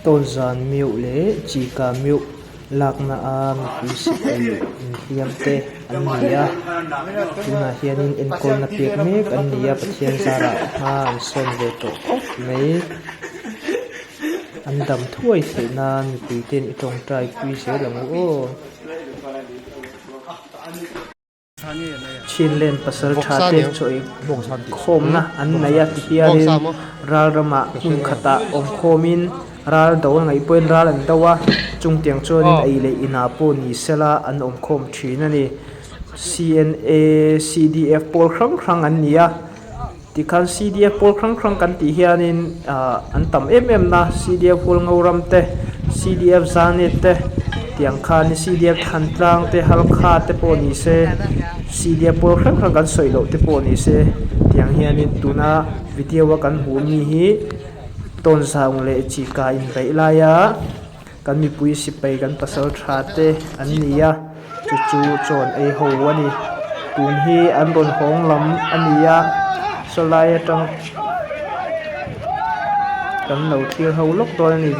Tawnzan meuh leh chika meuh lakna a mipui sipai inhliam te an ni a tunah hianin enkawlna pek mek an ni a Pathian zarah hma an sawn ve tawh khawp mai an dam thuai theih nan mipui ten i tawngtai pui zel ang u aw. Chinlen pasal tha te chawi khawmna an nei a tihianin ral ramah hmun khatah awm khawmin ral do a ngaih pawhin ral an do a chungtiang chuanin ei leh inah pawh ni sela an awm khawm thin a ni. C_N_A C_D_F pawl hrang hrang an ni a. Tikhan CDF pawl hrang hrang kan tih hianin ah an tam em em na CDF Hualngo ram te CDF Zanet te tiang khan CDF Thantlang te Halkha te pawh ni se CDF pawl hrang hrang kan sawi loh te pawh ni se tiang hianin tuna video a kan hmuh mi hi Tawnzang leh Chika inbeih laia. Kan mipui sipai kan pasal tha te an ni a, chu chu chawn ei ho a ni. Tun hi an rawn hawng lam a ni a, saw lai atang kan lo thlir ho lawk dawn a ni.